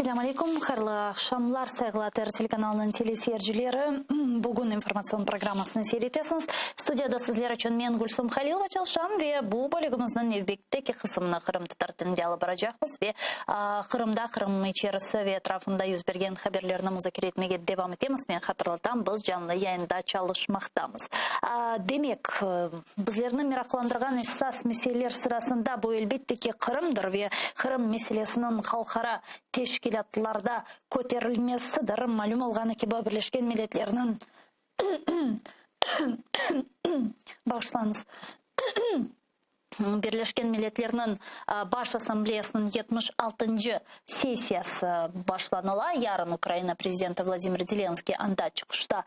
Selâm aleyküm, hayırlı aqşamlar, sayğılı ATR telekanalınıñ teleseyircileri. Bugün informatsion programmasını seyir etesiñiz. Studiyada sizler içün men, Gülsum Halilova, çalışam ve bu bölügimizniñ nevbetteki qısımını qırımtatar tilinde alıp baracaqmız ve Qırımda, Qırım içerisi ve etrafında yüz bergen haberlerni muzakere etmege devam etemiz. Men hatırlatam, biz canlı yayında çalışmaqtamız. Demek, Bizlerni meraqlandırğan esas meseleler sırasında bu, elbette ki, Qırımdır ve Qırım meselesiniñ halqara teşkilâtlarda köterilmesidir. Malüm olğanı kibi, Birleşken Milletlerniñ bağışlañız, Birleşken Milletlerniñ Baş Assambleyasınıñ 76-ncı sessiyası başlanıla. Yarın Ukraina prezidenti Vladimir Zelenskiy anda çıqışta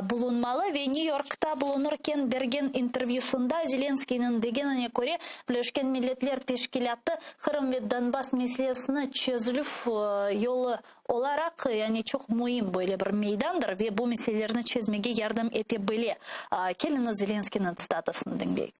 bulunmalı ve New Yorkta bulunırken bergen intervyüsında Zelenskiyniñ degenine köre, Birleşken Milletler Teşkilâtı Qırım ve Donbass meselesini çezilüv yolu olaraq, yani çoq müim böyle bir meydandır ve bu meselelerni çezmege yardım ete bile. Keliñiz, Zelenskiyniñ tsitatasını diñleyik.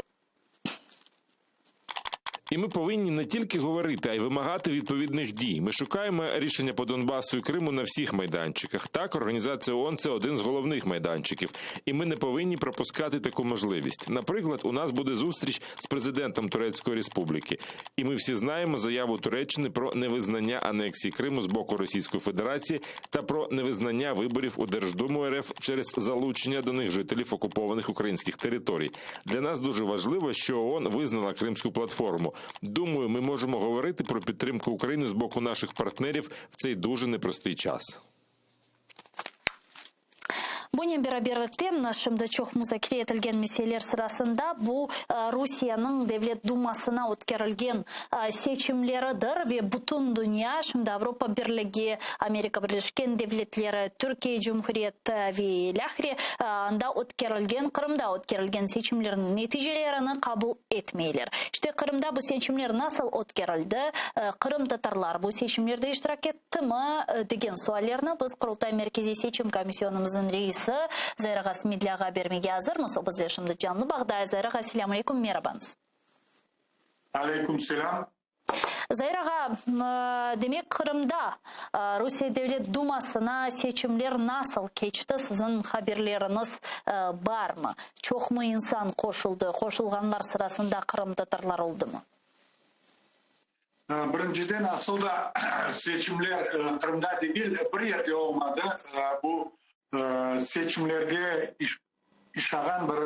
І ми повинні не тільки говорити, а й вимагати відповідних дій. Ми шукаємо рішення по Донбасу і Криму на всіх майданчиках. Так, організація ООН – це один з головних майданчиків, і ми не повинні пропускати таку можливість. Наприклад, у нас буде зустріч з президентом Турецької Республіки, і ми всі знаємо заяву Туреччини про невизнання анексії Криму з боку Російської Федерації та про невизнання виборів у Держдуму РФ через залучення до них жителів окупованих українських територій. Для нас дуже важливо, що ООН визнала Кримську платформу. Думаю, ми можемо говорити про підтримку України з боку наших партнерів в цей дуже непростий час. Bunen beraberlikte, şimdi çoq muzakere etilgen meseleler sırasında bu, Rusiyeniñ Devlet Dumasına ötkerilgen seçimleridir ve bütün dünya, şimdi Avropa Birligi, Amerika Birleşken Devletleri, Türkiye Cumhuriyeti ve ilâhre, anda ötkerilgen, Qırımda ötkerilgen seçimlerniñ neticelerini qabul etmeyler. İşte, Qırımda bu seçimler nasıl ötkerildi, qırımtatarlar bu seçimlerde iştirak ettimi, degen suallerni biz Qurultay Merkeziy Seçim Komisyonımıznıñ reisi Zair ağa Smedlâğa bermege azırmız. O bizle şimdi canlı bağda. Zair ağa, selâm aleyküm, merabañız. Aleyküm selâm. Zair ağa, demek, Qırımda Rusiye Devlet Dumasına seçimler nasıl keçti, siziñ haberleriñiz barmı? Çoqmı insan qoşuldı, qoşulğanlar sırasında qırımtatarlar oldımı? Birinciden, asıl da seçimler Qırımda degil, bir yerde olmadı. Bu seçimlerge işağan bir,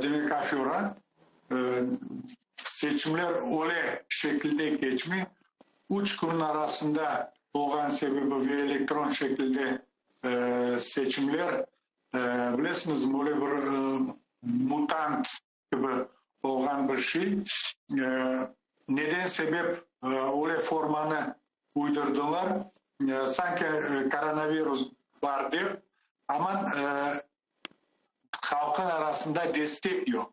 demek, afera. Seçimler öyle şekilde keçmey. Üç künniñ arasında olğan sebebi ve elektron şekilde seçimler, bilesiñizmi, öyle bir mutant kibi olğan bir şey. Neden sebep öyle formanı uydurdılar? Sanki koronavirus bar dep, aman halqın arasında destek yoq.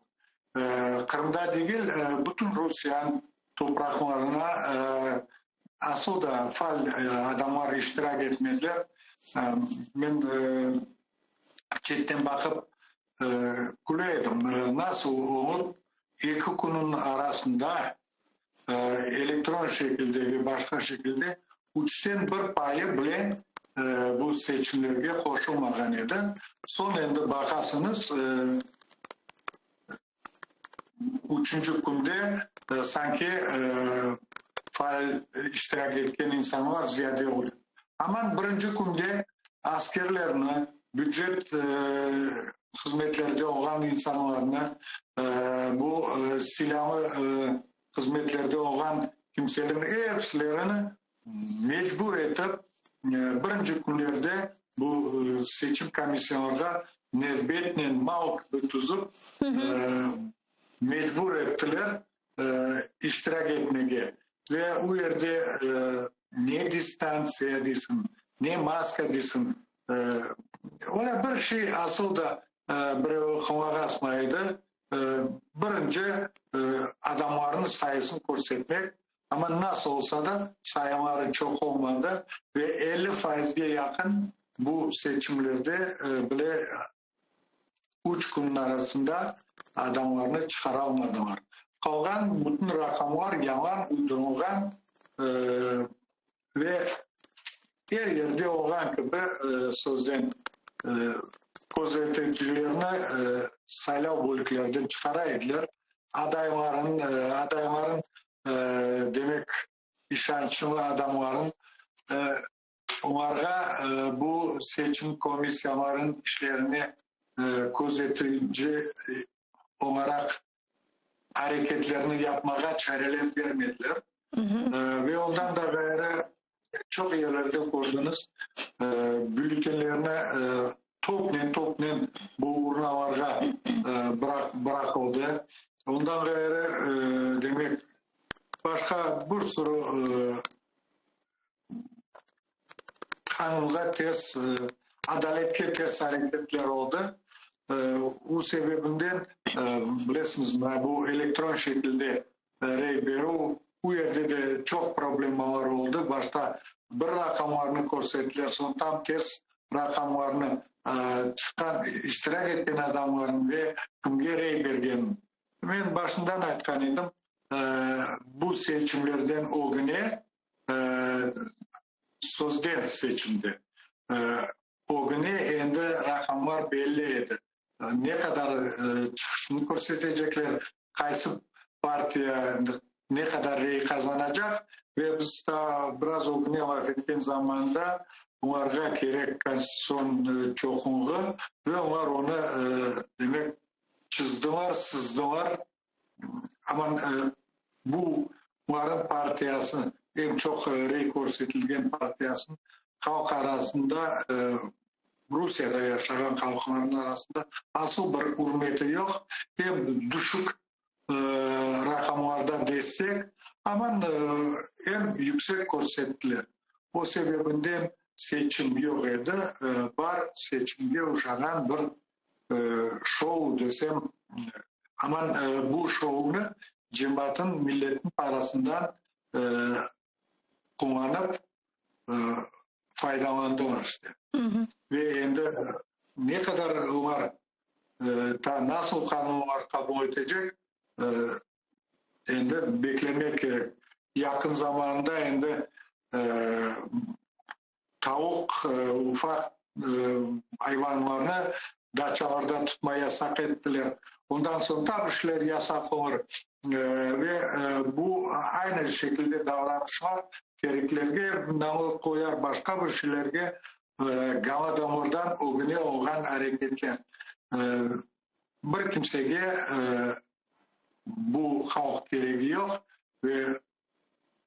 Qırımda degil, bütün Rusiyanıñ topraqlarına asıl da faal adamlar iştirak etmediler. Men çetten baqıp küle edim, nasıl olıp eki künniñ arasında elektron şekilde ve başqa şekilde üçten bir payı bile bu seçimlerge qoşulmağan edi. Soñ endi baqasıñız, üçünci künde sanki faal iştirak etken insanlar ziyade oldı. Aman birinci künde askerlerni, bücet hızmetlerde olğan insanlarnı, bu silâlı hızmetlerde olğan kimselerni episilerini mecbur etip, birinci künlerde bu seçim komissiyalarğa nevbetnen mal kibi tüzip, mecbur ettiler iştirak etmege. Ve o yerde ne distantsiya deysiñ, ne maska deysiñ, öyle bir şey asıl da birevi qulaq asmay edi. Birinci adamlarnıñ sayısını körsetmek, amma nasıl olsa da sayıları çoq olmadı ve 50 faizge yaqın bu seçimlerde bile üç künniñ arasında adamlarnı çıqaralmadılar. Qalğan bütün raqamlar yalan uydurılğan. Ve er yerde olğan kibi, sözden közeticilerni saylav bölüklerden çıqara ediler, adayların, adayların, demek, işançlı adamların, olarğa bu seçim komissiyalarınıñ işlerine közetici olaraq areketlerni yapmağa çareler bermediler. Ve ondan da ğayrı, çoq yerlerde kördiñiz, bülletenlerni topnen, topnen bu urnalarğa bıraqıldı. Ondan ğayrı, demek, başqa bir sürü qanunğa ters, adaletke ters areketler oldı. O sebebinden, bilesiñiz, mına bu elektron şekilde rey berüv, bu yerde de çoq problemalar oldı. Başta bir raqamlarnı körsettiler, soñ tam ters raqamlarnı çıqqan, iştirak etken adamlarnıñ ve kimge rey bergenini. Men başından aytqan edim, bu seçimlerden ögüne, sözde seçimde ögüne endi raqamlar belli edi. Ne qadar çıqışını körsetecekler, qaysı partiya ne qadar rey qazanacaq ve biz daa biraz ögüne laf etken zamanda olarğa kerek konstitutsion çoqunğı ve olar onı, demek, çızdılar, sızdılar. Aman bu olarnıñ partiyası, eñ çoq rey körsetilgen partiyasınıñ halq arasında, Rusiyada yaşağan halqlarnıñ arasında asıl bir ürmeti yoq, em düşük raqamlarda destek, aman em yüksek körsettiler. O sebebinden seçim yoq edi, bar seçimge uşağan bir şou desem, aman bu şounı cemaatın, milletin parasından qullanıp faydalandılar işte. Ve endi ne qadar olar ta nasıl qanunlar qabul etecek, endi beklemek kerek. Yaqın zamanda endi tavuq, ufaq ayvanlarnı daçalarda tutma yasaq ettiler. Ondan soñ ta bir şeyler yasaq olur. Ve bu aynı şekilde davranışlar kereklerge nalog qoyar, başqa bir şeylerge Golodomordan ögüne olğan areketler. Bir kimsege bu halq keregi yoq ve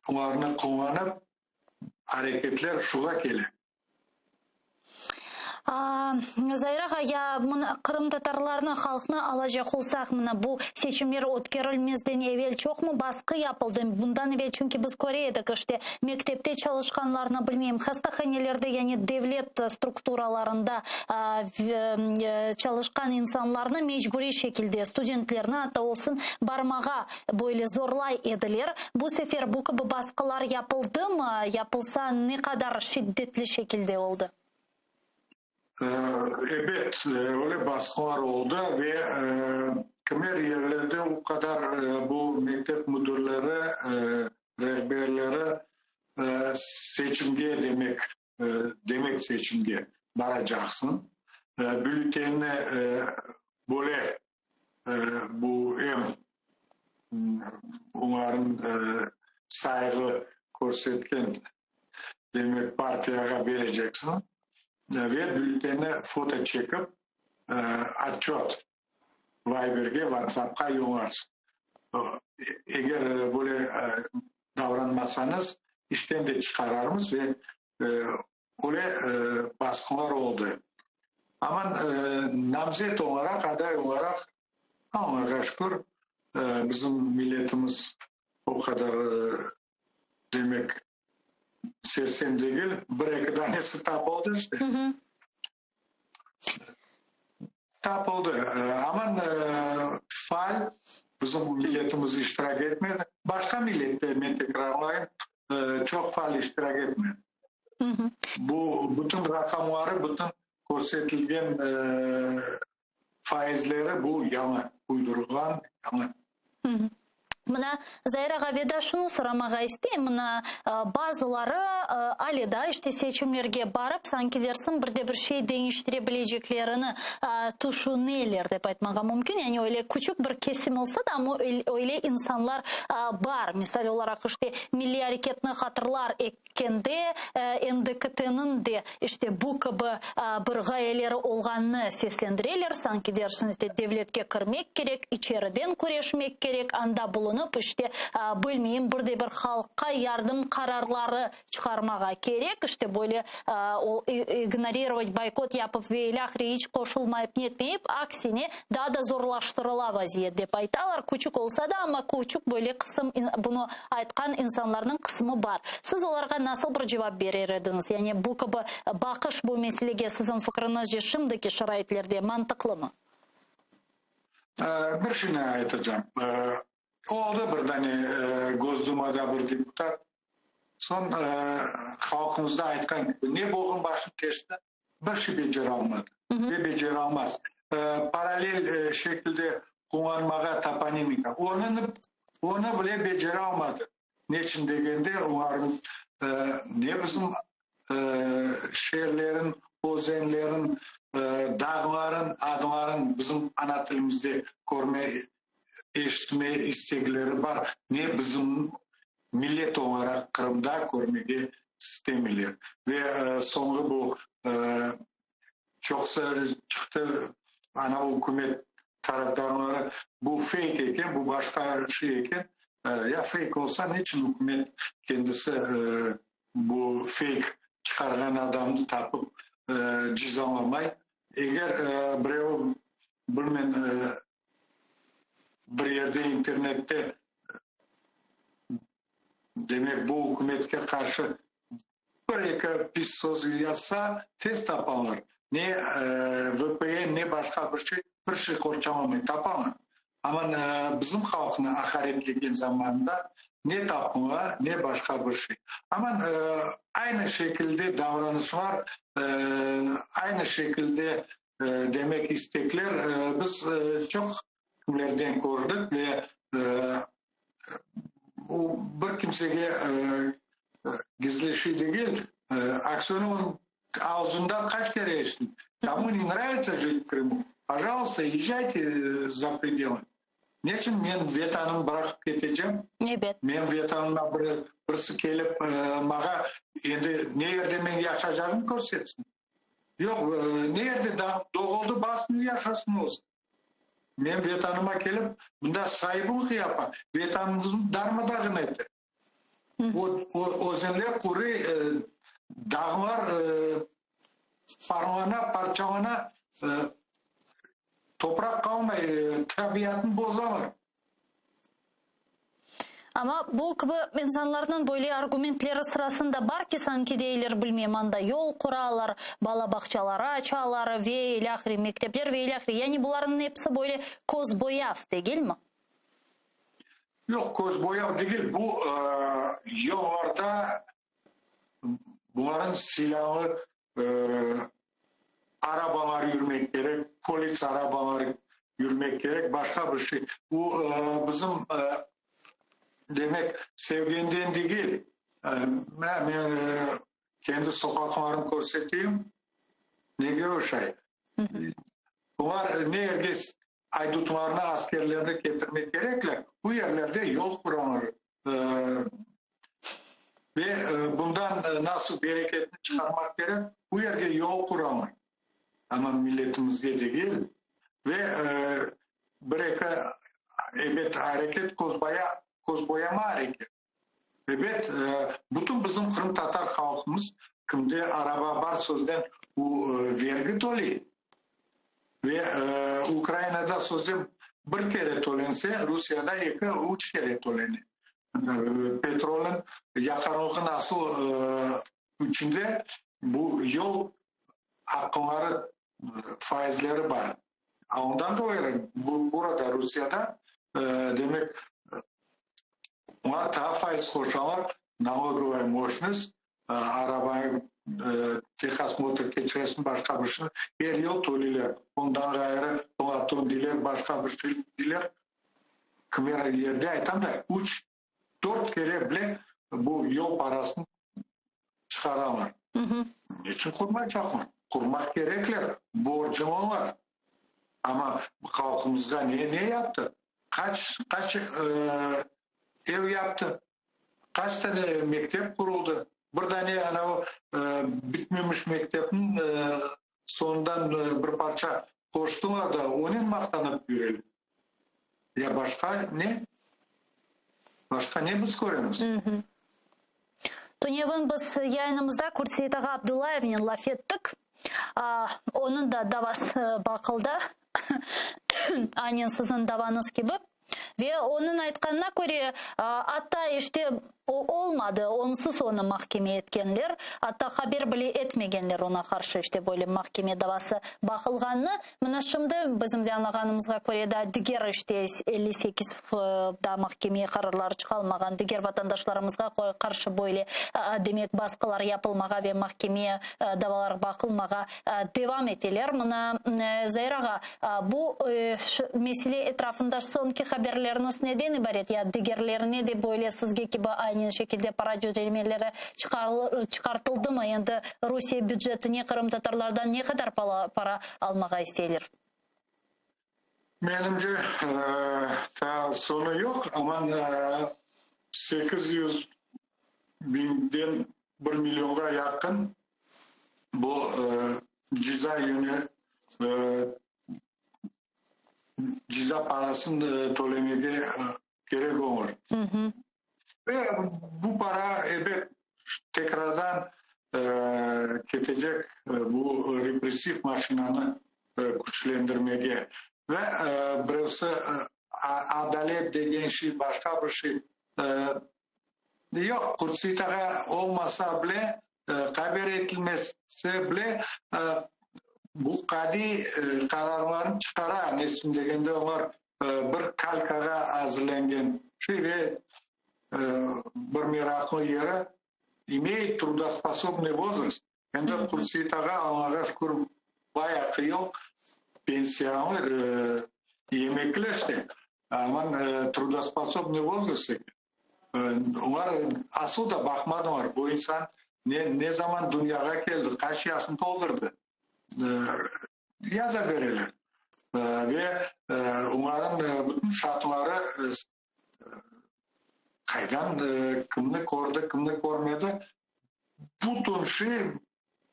olarnı qullanıp areketler şuğa kele. Zair ağa, ya mına qırımtatarlarnı, halqnı alacaq olsaq, mına bu seçimler ötkerilmezden evel çoqmı basqı yapıldı? Bundan evel, çünki biz köre edik, işte, mektepte çalışqanlarnı, bilmeyim, hastahanelerde, yani devlet strukturalarında çalışqan insanlarnı mecburiy şekilde, studentlerni atta olsun, barmağa böyle zorlay ediler. Bu sefer bu kibi basqılar yapıldımı? Yapılsa, ne qadar şiddetli şekilde oldı? Ebet, öyle basqılar oldı ve kimer yerlerde o qadar bu mektep müdirleri, rehberleri seçimge demek, demek seçimge baracaqsıñ, bülütenni böyle bu em olarnıñ sayğı körsetken, demek, partiyağa bereceksiñ ve bülüteni foto çekip, otçöt Viberge, WhatsAppqa yollarsıñ. Eger böyle davranmasañız, işten de çıqararmız ve öyle basqılar oldı. Aman namzet olaraq, aday olaraq, Allağa şükür, bizim milletimiz o qadar, demek, sersem degil, bir-eki danesi tapıldı işte. Tapıldı. Aman faal bizim milletimiz iştirak etmedi. Başqa millet de, men tekrarlayım, çoq faal iştirak etmedi. Bu bütün raqamları, bütün körsetilgen faizleri bu yañı, uydurılğan yañı. Mına, Zair ağa, ve daa şunı soramağa isteyim, mına, bazıları ale daa işte seçimlerge barıp, sanki dersiñ, bir de bir şey deñiştire bileceklerini tüşüneler, dep aytmağa mümkün. Yani öyle küçük bir kesim olsa da, amma öyle insanlar bar. Misal olaraq, işte, milliy areketni hatırlar Kende NDKT-niñ de işte bu kibi bir ğayeleri olğanını seslendireler, sanki dersiñ, işte, devletke kirmek kerek, içeriden küreşmek kerek, anda bulunıp, işte, bilmeyim, bir de bir halqqa yardım qararları çıqarmağa kerek, işte, böyle ignorirovat, boykot yapıp ve ilâhre iç qoşulmayıp netmeyip, aksine, daa da zorlaştırıla vaziyet, dep aytalar, küçük olsa da, amma küçük böyle qısım bunı aytqan insanlarnıñ qısmı bar. Siz olarğa nasıl bir cevap berer ediñiz? Yani bu kibi baqış bu meselege siziñ fikriñizce şimdiki şaraitlerde mantıqlımı? Bir şeyni aytacam. Oldı bir dane Gosdumada bir deputat. Soñ halqımızda aytqan kibi, ne boğum başını teşti, bir şey beceralmadı ve beceralmaz. Parallel şekilde qullanmağa toponimika, onı, onı bile beceralmadı. Neçün degende, olarnıñ ne bizim şeerlerin, özenlerin, dağların adların bizim ana tilimizde körme, eşitme istegleri bar, ne bizim millet olaraq Qırımda körmege istemeyler. Ve soñğı bu çoqsa çıqtı ana ükümet tarafdarları, bu feyk eken, bu başqa şey eken. Ya feyk olsa, niçün ükümet kendisi bu feyk çıqarğan adamnı tapıp cezalamay? Eger birev, bilmem, bir yerde internette, demek, bu ükümetke qarşı bir-eki pis söz yazsa, tez tapalar. Ne VPN, ne başqa bir şey, bir şey qorçalamay, tapalar. Amma bizim halqnı aqaretlegen zamanında ne tapıla, ne başqa bir şey. Amma aynı şekilde davranışlar, aynı şekilde demek istekler biz çoq kimlerden kördik ve bu bir kimsege gizli şey degil. Aksönovnıñ ağzından qaç kere eşittim, Komu ne nravitsya jit v Krımu, pojaluysta, yezjayte za predelı. Neçün men Vetanımı bıraqıp ketecem? Ebet. Men Vetanıma bir, birisi kelip mağa endi ne yerde men yaşaycağımı körsetsin. Yoq, ne yerde doğuldı, barsın yaşasın özü. Men Vetanıma kelip, mında saiblik yapa, Vetanımıznı darma-dağın ete. O, özenler quruy, dağlar parlana, parçalana, topraq qalmay, tabiatnı bozalar. Amma bu kibi insanlarnıñ böyle argumentleri sırasında bar ki, sanki deyler, bilmem, anda yol quralar, bala bağçaları açalar ve ilâhre, mektepler ve ilâhre. Yani bularnıñ episi böyle közboyav, degilmi? Yoq, közboyav degil, bu yollarda bularnıñ silâlı arabalar yürmek kerek, polis arabaları yürmek kerek, başqa bir şey. Bu bizim, demek, sevgenden degil. Mına, men kendi soqaqlarımı körseteyim, nege oşay? Bular ne yerge aydutlarnı, askerlerni ketirmek kerekler, bu yerlerde yol quralar. Ve bundan nasıl bereketni çıqarmaq kerek, bu yerge yol quralar. Amma milletimizge degil. Ve bir-eki, ebet, areket közbaya, közboyama areket. Ebet, bütün bizim qırımtatar halqımız, kimde araba bar, sözden bu vergi töley. Ve Ukrainada sözden bir kere tölense, Rusiyada eki, üç kere tölene. Petrolniñ yaqarlığı nasıl içinde bu yol aqqları, faizleri bar. A ondan ğayrı, bu, burada, Rusiyada, demek, olar taa faiz qoşalar, nalogovaya moşnost, arabanı tehosmotr keçiresiñ, başqa bir şey, er yıl töleyler. Ondan ğayrı, platon deyler, başqa bir şey deyler. Kimer yerde aytam da, üç, dört kere bile bu yol parasını çıqaralar. Neçün qurmaycaqlar? Qurmaq kerekler, borcum olar. Amma halqımızğa ne, ne yaptı? Qaç, qaç ev yaptı? Qaç tane mektep quruldı? Bir dane anavı bitmemiş mektepniñ soñundan bir parça qoştılar da, onen maqtanıp yüreler. Ya başqa ne? Başqa ne biz köremiz? Tünevin biz yayınımızda Kurtseit ağa Abdullayevnen laf ettik. Onıñ da davası baqıldı, aynen siziñ davañız kibi. Ve onıñ aytqanına köre, atta işte o olmadı, onsız onı mahkeme etkenler, atta haber bile etmegenler oña qarşı işte böyle mahkeme davası baqılğanını. Mına şimdi bizim de añlağanımızğa köre da diger işte 58 da mahkeme qararları çıqalmağan diger vatandaşlarımızğa qarşı böyle demek basqılar yapılmağa ve mahkeme davaları baqılmağa devam eteler. Mına Zair ağa, Bu mesele etrafında soñki haberleriñiz neden ibaret? Ya digerlerine de böyle sizge kibi aynen şekilde para cöremeleri çıqartıldımı? Endi Rusiye bücetine qırımtatarlardan ne qadar para almağa isteyler? Menimce, taa soñu yoq, aman 800 biñden bir millionğa yaqın bu ceza yönü ceza parasını tölemege kerek olur. Ve bu para, ebet, tekrardan ketecek bu repressiv maşinanı küçlendirmege. Ve birevsi adalet degen şey, başqa bir şey Yoq, Qurtseit ağa olmasa bile, haber etilmese bile, bu qadiy qararlarnı çıqara, neçün degende, olar bir kalkağa azırlengen şey ve bir meraqlı yeri, imeyet trudosposobnıy vozrast, endi Qurtseit ağa, Allağa şükür, bayağı yıl pensiyalı, emekli işte, aman trudosposobnıy vozrast eken. Olar asıl da baqmadılar, bu insan ne, ne zaman dünyağa keldi, qaç yaşını toldurdı. Yaza bereler. Ve olarnıñ bütün şartları qaydan kimni kördi, kimni körmedi, bütün şey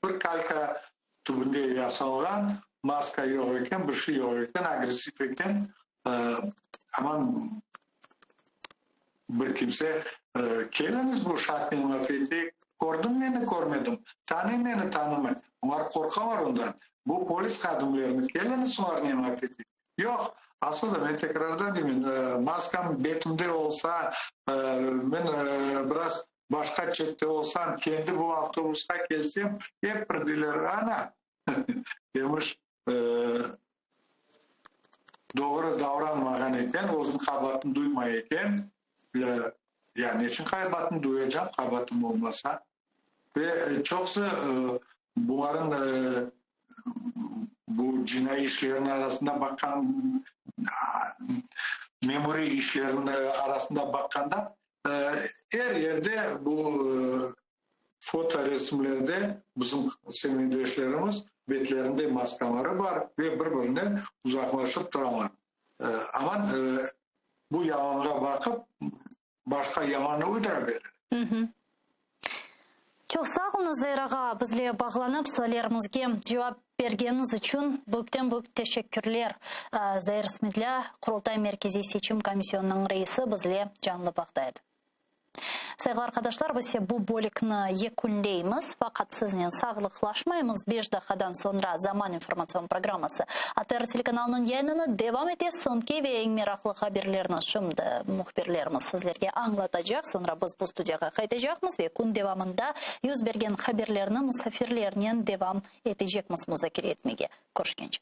bir kalka tübünde yasalğan, maska yoq eken, bir şey yoq eken, agressiv eken, aman bir kimse, keliñiz bu şartnen laf eteyik, kördiñ meni, körmedim, tanıy meni, tanımay, olar qorqalar ondan, bu polis hadimlerini, keliñiz olarnen laf eteyik. Yoq, asıl da men tekrardan deymen, maskam betimde olsa, men biraz başqa çette olsam, kendi bu avtobusqa kelsem, ep bir deyler, ana, demiş, doğru davranmağan eken, özüniñ qabaatını duymay eken. Ya neçün qabaatını duyacam, qabaatım olmasa? Ve çoqusı bularnıñ bu cinaiy işlerniñ arasında baqqan, memuriy işlerniñ arasında baqqanda, er yerde bu fotoresimlerde bizim semetdeşlerimiz betlerinde maskaları bar ve bir-birinden uzaqlaşıp turalar. Aman bu yalanğa baqıp, başqa yalannı uydura bereler. Çoq sağ oluñız, Zair ağa, bizle bağlanıp, suallerimizge cevap bergeniñiz içün büyükten-büyük teşekkürler. Zair Smedlâ, Qurultay Merkeziy Seçim Komisyonınıñ reisi bizle canlı bağda edi. Sayğılı arqadaşlar, biz ise bu bölükni yekünleymiz, faqat siznen sağlıqlaşmaymız. Beş daqqadan soñra Zaman informatsion programması ATR telekanalınıñ yayınını devam ete. Soñki ve eñ meraqlı haberlerni şimdi mühbirlerimiz sizlerge añlatacaq. Soñra biz bu studiyağa qaytacaqmız ve kün devamında yüz bergen haberlerni musafirlernen devam etecekmiz muzakere etmege. Körüşkence.